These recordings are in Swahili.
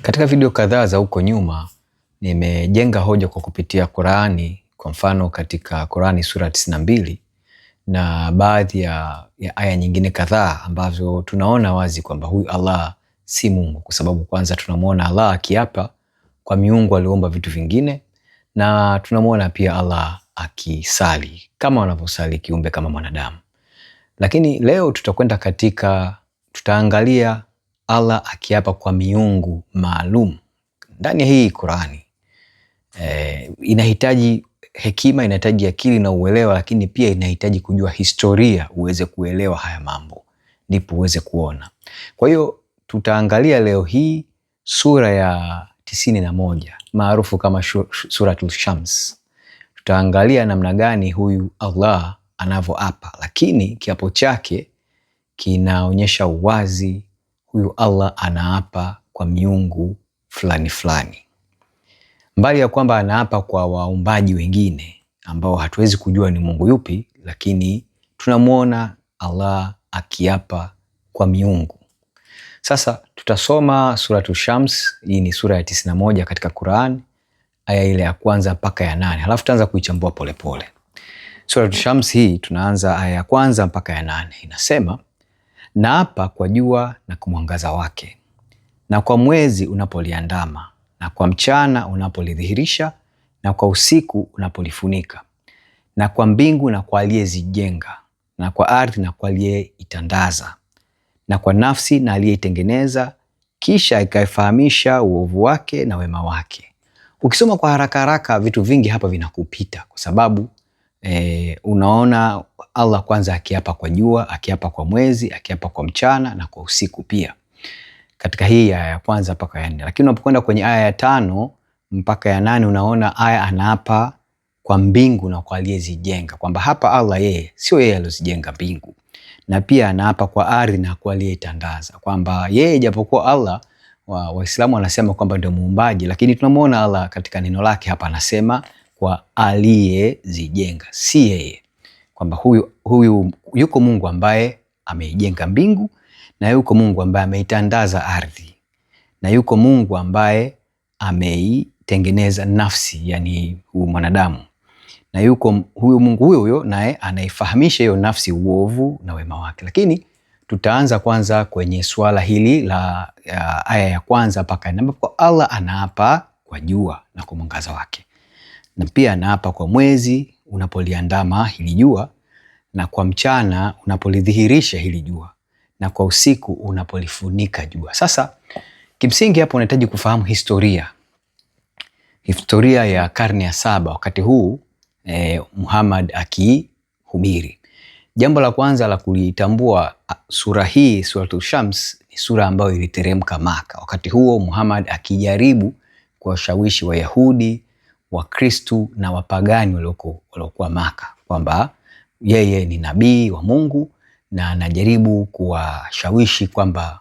Katika video kadhaa za huko nyuma nimejenga hoja kwa kupitia Qurani, kwa mfano katika Qurani sura 92 na baadhi ya aya nyingine kadhaa ambazo tunaona wazi kwamba huyu Allah si Mungu, kwa sababu kwanza tunamwona Allah akiapa kwa miungu aliomba vitu vingine, na tunamwona pia Allah akisali kama wanavyosali kiumbe kama mwanadamu. Lakini leo tutakwenda katika, tutaangalia Allah akiapa kwa miungu maalum ndani ya hii Qurani. Inahitaji hekima, inahitaji akili na uelewa, lakini pia inahitaji kujua historia uweze kuelewa haya mambo, ndipo uweze kuona. Kwa hiyo tutaangalia leo hii sura ya 91 maarufu kama Suratul Shams. Tutaangalia namna gani huyu Allah anavyoapa, lakini kiapo chake kinaonyesha uwazi huyu Allah anaapa kwa miungu fulani fulani, mbali ya kwamba anaapa kwa waumbaji wengine ambao hatuwezi kujua ni Mungu yupi, lakini tunamwona Allah akiapa kwa miungu. Sasa tutasoma Suratu Shams. Hii ni sura ya 91 katika Quran, aya ile ya kwanza mpaka ya 8, halafu tutaanza kuichambua polepole. Suratu Shams hii tunaanza aya ya kwanza mpaka ya 8, inasema: naapa kwa jua na kwa mwangaza wake, na kwa mwezi unapoliandama, na kwa mchana unapolidhihirisha, na kwa usiku unapolifunika, na kwa mbingu na kwa aliyezijenga, na kwa ardhi na kwa aliyeitandaza, na kwa nafsi na aliyeitengeneza, kisha ikaifahamisha uovu wake na wema wake. Ukisoma kwa haraka haraka vitu vingi hapa vinakupita kwa sababu unaona Allah kwanza akiapa kwa jua, akiapa kwa mwezi, akiapa kwa mchana na kwa usiku pia, katika hii aya ya kwanza mpaka ya 4. Lakini unapokwenda kwenye aya ya 5 mpaka ya 8 unaona aya anaapa kwa mbingu na kwa aliyezijenga, kwamba hapa Allah yeye sio yeye aliyozijenga mbingu, na pia anaapa kwa ardhi na kwa aliyeitandaza, kwamba yeye japokuwa Allah Waislamu wanasema kwamba ndio muumbaji, lakini tunamuona Allah katika neno lake hapa anasema kwa aliyezijenga, si yeye, kwamba huyu yuko Mungu ambaye ameijenga mbingu na yuko Mungu ambaye ameitandaza ardhi na yuko Mungu ambaye ameitengeneza nafsi, yani huyu mwanadamu, na yuko huyu Mungu huyo huyo naye anaifahamisha hiyo nafsi uovu na wema wake. Lakini tutaanza kwanza kwenye suala hili la aya ya kwanza mpaka ambapo Allah anaapa kwa jua na kwa mwangaza wake, na pia anaapa kwa mwezi unapoliandama hili jua, na kwa mchana unapolidhihirisha hili jua, na kwa usiku unapolifunika jua. Sasa kimsingi hapo unahitaji kufahamu historia ya karne ya 7 wakati huu Muhammad akihubiri. Jambo la kwanza la kulitambua sura hii, Suratul Shams, ni sura ambayo iliteremka Maka. Wakati huo Muhammad akijaribu kuwashawishi Wayahudi, Wakristu na wapagani waliokuwa Maka kwamba yeye ni nabii wa Mungu na anajaribu kuwashawishi kwamba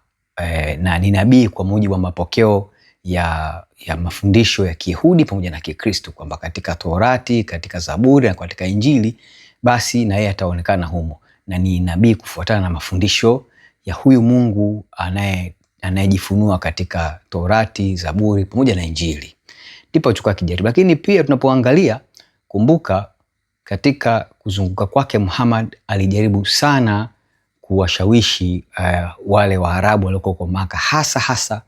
na ni nabii kwa mujibu wa mapokeo ya mafundisho ya Kiyahudi pamoja na Kikristo, kwamba katika Torati, katika Zaburi na katika Injili basi na yeye ataonekana humo na ni nabii kufuatana na mafundisho ya huyu Mungu anayejifunua katika Torati, Zaburi pamoja na Injili. Ndipo achukua kijaribu. Lakini pia tunapoangalia, kumbuka katika kuzunguka kwake Muhammad alijaribu sana kuwashawishi wale Waarabu waliokuwa kwa Maka, hasa hasa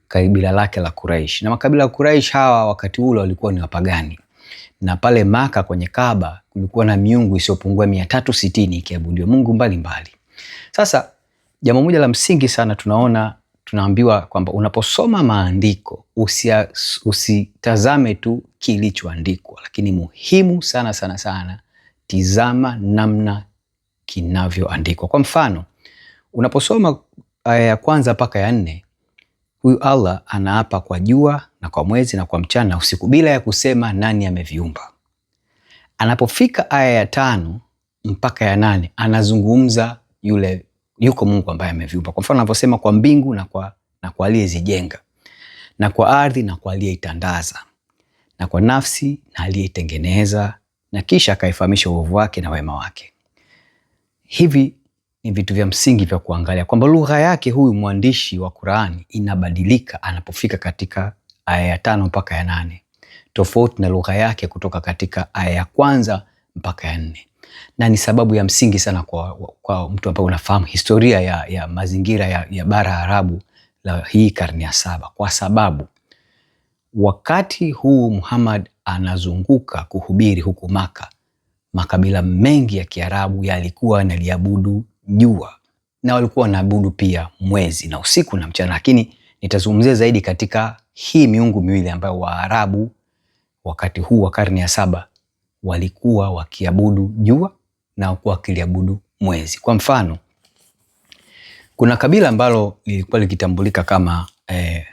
kabila lake la Quraish. Na makabila ya Quraish hawa wakati ule walikuwa ni wapagani. Na pale Maka kwenye Kaaba kulikuwa na miungu isiyopungua 360 ikiabudiwa mungu mbalimbali. Sasa jambo moja la msingi sana tunaona, tunaambiwa kwamba unaposoma maandiko usitazame tu kilichoandikwa, lakini muhimu sana sana sana tizama namna kinavyoandikwa. Kwa mfano, unaposoma aya ya kwanza mpaka ya 4, huyu Allah anaapa kwa jua na kwa mwezi na kwa mchana na usiku bila ya kusema nani ameviumba. Anapofika aya ya 5 mpaka ya 8 anazungumza yule yuko Mungu ambaye ameviumba. Kwa mfano anaposema kwa mbingu na kwa aliyezijenga, na kwa ardhi na kwa aliyeitandaza, na kwa nafsi na aliyeitengeneza, na kisha akaifahamisha uovu wake na wema wake. Hivi Ni vitu vya msingi vya kuangalia kwamba lugha yake huyu mwandishi wa Qur'ani inabadilika anapofika katika aya ya 5 mpaka ya 8, tofauti na lugha yake kutoka katika aya ya 1 mpaka ya 4. Na ni sababu ya msingi sana kwa mtu ambaye unafahamu historia ya mazingira ya bara Arabu la hii karne ya 7, kwa sababu wakati huu Muhammad anazunguka kuhubiri huku Maka, makabila mengi ya Kiarabu yalikuwa yanaliabudu jua na walikuwa wanaabudu pia mwezi na usiku na mchana, lakini nitazungumzia zaidi katika hii miungu miwili ambayo Waarabu wakati huu wa karne ya 7 walikuwa wakiabudu jua na walikuwa wakiliabudu mwezi. Kwa mfano, kuna kabila ambalo lilikuwa likitambulika kama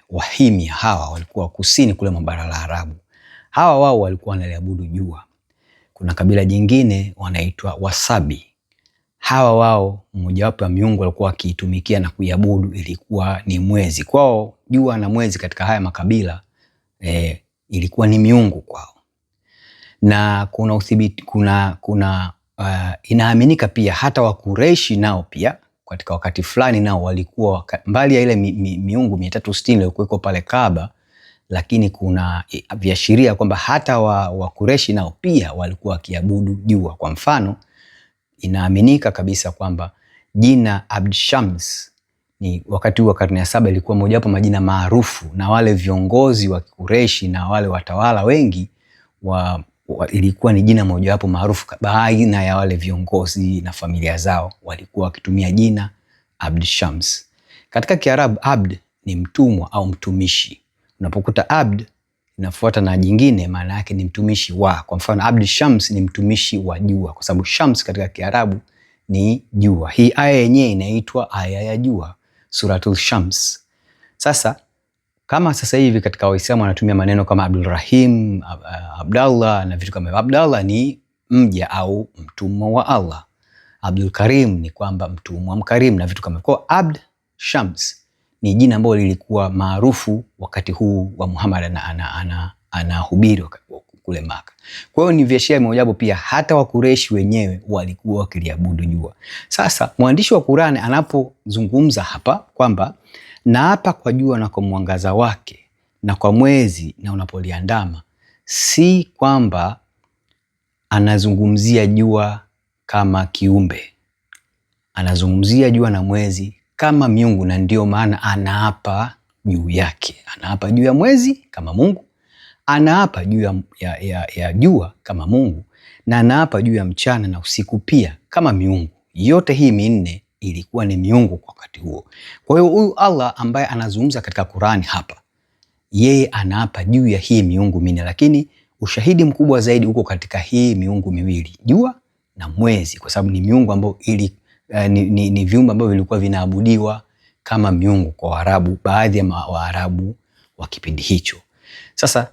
Wahimia. Hawa walikuwa kusini kule mwa bara la Arabu. Hawa wao walikuwa wanaliabudu jua. Kuna kabila jingine wanaitwa Wasabi. Hawa wao mmojawapo ya miungu walikuwa wakiitumikia na kuiabudu ilikuwa ni mwezi. Kwao jua na mwezi katika haya makabila ilikuwa ni miungu kwao. Na kuna uthibiti, kuna inaaminika pia hata Wakureishi nao pia katika wakati fulani nao walikuwa mbali ya ile miungu 360 iliyokuweko pale Kaaba, lakini kuna viashiria kwamba hata Wakureishi nao pia walikuwa wakiabudu jua. Kwa mfano, inaaminika kabisa kwamba jina Abd Shams ni wakati wa karne ya 7 ilikuwa mojawapo majina maarufu, na wale viongozi wa Kureishi na wale watawala wengi ilikuwa ni jina mojawapo maarufu baina ya wale viongozi na familia zao, walikuwa wakitumia jina Abd Shams. Katika Kiarabu Abd ni mtumwa au mtumishi. Unapokuta Abd inafuata na jingine, maana yake ni mtumishi wa. Kwa mfano Abd Shams ni mtumishi wa jua, kwa sababu Shams katika Kiarabu ni jua. Hii aya yenyewe inaitwa aya ya jua, Suratul Shams. Sasa kama sasa hivi katika Waislamu wanatumia maneno kama Abdul Rahim, Abdallah na vitu kama hivyo. Abdallah ni mja au mtumwa wa Allah. Abdul Karim ni kwamba mtumwa mkarimu na vitu kama hivyo. Kwa Abd Shams ni jina ambalo lilikuwa maarufu wakati huu wa Muhammad anahubiri kule Maka. Kwa hiyo ni viashiria mojawapo pia hata Wakureishi wenyewe walikuwa wakiliabudu jua. Sasa mwandishi wa Qur'an anapozungumza hapa kwamba naapa kwa jua na kwa mwangaza wake na kwa mwezi na unapoliandama, si kwamba anazungumzia jua kama kiumbe, anazungumzia jua na mwezi kama miungu, na ndio maana anaapa juu yake. Anaapa juu ya mwezi kama Mungu, anaapa juu ya jua kama Mungu, na anaapa juu ya mchana na usiku pia kama miungu. Yote hii minne ilikuwa ni miungu kwa wakati huo. Kwa hiyo huyu Allah ambaye anazungumza katika Qur'ani hapa, yeye anaapa juu ya hii miungu minne, lakini ushahidi mkubwa zaidi uko katika hii miungu miwili, jua na mwezi, kwa sababu ni miungu ambayo ni viumbe ambavyo vilikuwa vinaabudiwa kama miungu kwa Waarabu, baadhi ya Waarabu wa kipindi hicho. Sasa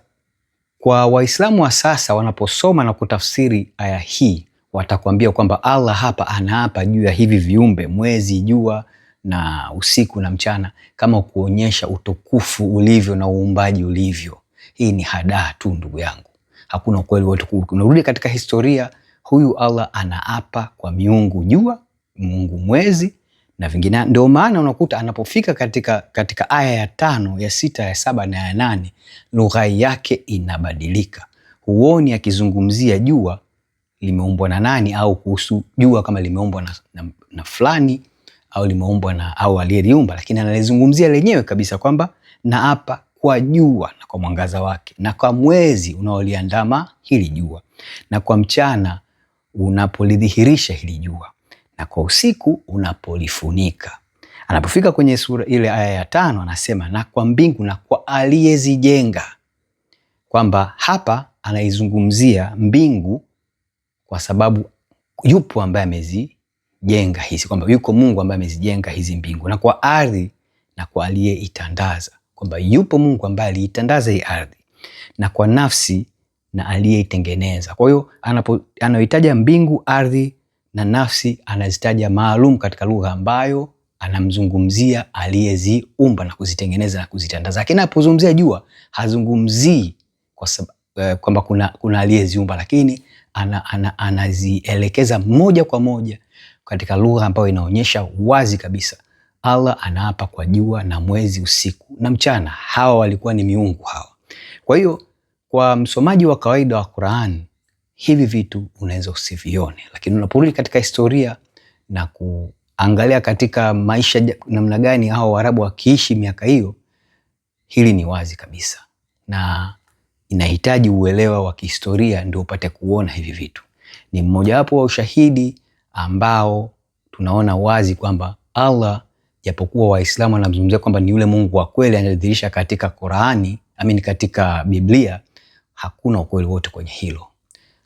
kwa Waislamu wa sasa wanaposoma na kutafsiri aya hii, watakwambia kwamba Allah hapa anaapa juu ya hivi viumbe, mwezi, jua na usiku na mchana, kama kuonyesha utukufu ulivyo na uumbaji ulivyo. Hii ni hadaa tu ndugu yangu, hakuna ukweli wote. Unarudi katika historia, huyu Allah anaapa kwa miungu jua, Mungu mwezi na vingine. Ndio maana unakuta anapofika katika aya ya 5, ya 6, ya 7 na ya 8, lugha yake inabadilika. Huoni akizungumzia jua limeumbwa na nani, au kuhusu jua kama limeumbwa na fulani au limeumbwa na au aliyeliumba, lakini analizungumzia lenyewe kabisa kwamba naapa kwa jua na kwa mwangaza wake na kwa mwezi unaoliandama hili jua na kwa mchana unapolidhihirisha hili jua na kwa usiku unapolifunika. Anapofika kwenye sura ile aya ya 5 anasema na kwa mbingu na kwa aliyezijenga, kwamba hapa anaizungumzia mbingu kwa sababu yupo ambaye amezijenga hizi, kwamba yuko Mungu ambaye amezijenga hizi mbingu, na kwa ardhi na kwa aliyeitandaza, kwamba yupo Mungu ambaye aliitandaza hii ardhi, na kwa nafsi na aliyeitengeneza. Kwa hiyo anayoitaja mbingu, ardhi na nafsi anazitaja maalum katika lugha ambayo anamzungumzia aliyeziumba na kuzitengeneza na kuzitandaza. Lakini anapozungumzia jua hazungumzii kwa sababu kwamba kuna aliyeziumba, lakini anazielekeza moja kwa moja katika lugha ambayo inaonyesha wazi kabisa Allah anaapa kwa jua na mwezi usiku na mchana. Hawa walikuwa ni miungu hawa. Kwa hiyo kwa msomaji wa kawaida wa Qur'an hivi vitu unaweza usivione, lakini unaporudi katika historia na kuangalia katika maisha namna gani hao Waarabu wakiishi miaka hiyo, hili ni wazi kabisa na inahitaji uelewa wa kihistoria ndio upate kuona hivi vitu. Ni mmojawapo wa ushahidi ambao tunaona wazi kwamba Allah, japokuwa Waislamu wanamzungumzia kwamba ni yule Mungu wa kweli anadhihirisha katika Qurani, amini katika Biblia, hakuna ukweli wote kwenye hilo.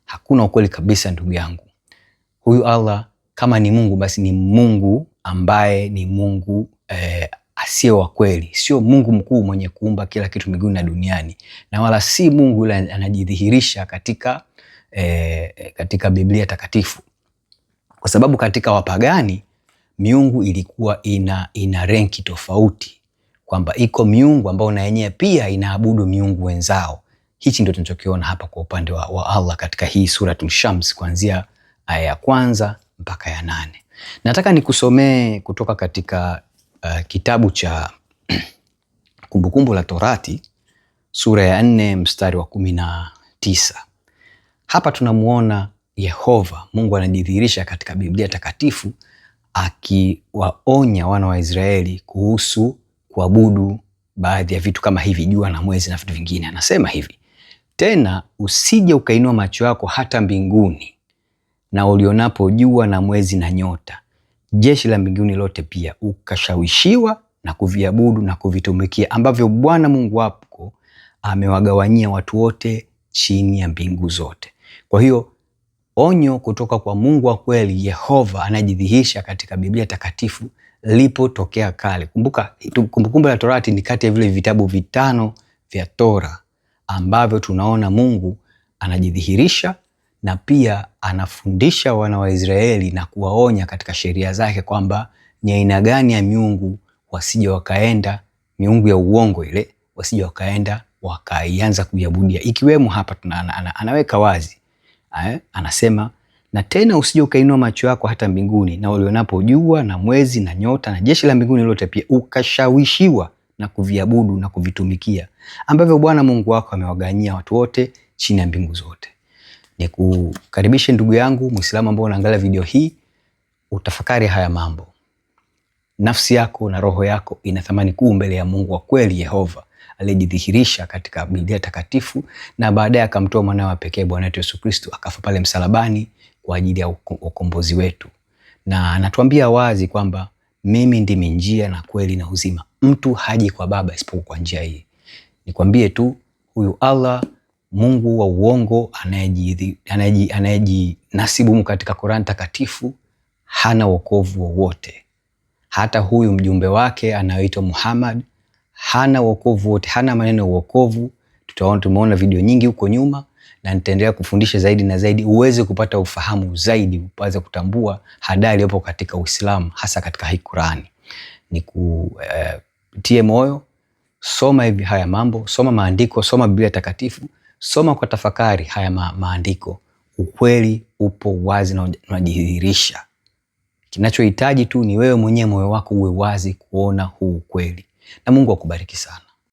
Hakuna ukweli kabisa, ndugu yangu. Huyu Allah kama ni Mungu basi ni Mungu ambaye ni Mungu asiye wa kweli, sio Mungu mkuu mwenye kuumba kila kitu mbinguni na duniani, na wala si Mungu yule anajidhihirisha katika Biblia takatifu, kwa sababu katika wapagani miungu ilikuwa ina renki tofauti, kwamba iko miungu ambayo na yenyewe pia inaabudu miungu wenzao. Hichi ndio tunachokiona hapa kwa upande wa Allah katika hii Suratul Shams kuanzia aya ya kwanza mpaka ya 8. Nataka nikusomee kutoka katika kitabu cha Kumbukumbu la Torati sura ya 4 mstari wa 19. Hapa tunamuona Yehova Mungu anajidhihirisha katika Biblia takatifu akiwaonya wana wa Israeli kuhusu kuabudu baadhi ya vitu kama hivi, jua na mwezi na vitu vingine. Anasema hivi: tena usije ukainua macho yako hata mbinguni, na ulionapo jua na mwezi na nyota, jeshi la mbinguni lote pia, ukashawishiwa na kuviabudu na kuvitumikia, ambavyo Bwana Mungu wako amewagawanyia watu wote chini ya mbingu zote. Kwa hiyo onyo kutoka kwa Mungu wa kweli Yehova anajidhihirisha katika Biblia takatifu lipo tokea kale. Kumbuka, Kumbukumbu la Torati ni kati ya vile vitabu 5 vya Tora ambavyo tunaona Mungu anajidhihirisha na pia anafundisha wana wa Israeli na kuwaonya katika sheria zake kwamba ni aina gani ya miungu wasije wakaenda, miungu ya uongo ile wasije wakaenda wakaianza kuiabudia, ikiwemo hapa anaweka wazi anasema, na tena usije ukainua macho yako hata mbinguni, na ulionapo jua na mwezi na nyota na jeshi la mbinguni lote pia, ukashawishiwa na kuviabudu na kuvitumikia, ambavyo Bwana Mungu wako amewaganyia watu wote chini ya mbingu zote. Nikukaribishe ndugu yangu Muislamu ambao unaangalia video hii, utafakari haya mambo. Nafsi yako na roho yako ina thamani kuu mbele ya Mungu wa kweli Yehova aliyejidhihirisha katika Biblia takatifu na baadaye akamtoa mwanawe wa pekee Bwana wetu Yesu Kristo akafa pale msalabani kwa ajili ya ukombozi wetu. Na anatuambia wazi kwamba mimi ndimi njia na kweli na uzima, mtu haji kwa Baba isipokuwa kwa njia hii. Nikwambie tu huyu Allah Mungu wa uongo anayejinasibu katika Qur'an takatifu hana wokovu wowote. Hata huyu mjumbe wake anayeitwa Muhammad hana wokovu wote, hana maneno ya wokovu. Tumeona video nyingi huko nyuma, na nitaendelea kufundisha zaidi na zaidi uweze kupata ufahamu zaidi, uweze kutambua hadaa iliyopo katika Uislamu, hasa katika hii Qur'ani. Nikutie moyo, soma hivi haya mambo, soma maandiko, soma Biblia takatifu, soma kwa tafakari haya maandiko. Ukweli upo wazi na unajidhihirisha. Kinachohitaji tu ni wewe mwenyewe moyo wako uwe wazi kuona huu ukweli. Na Mungu akubariki sana.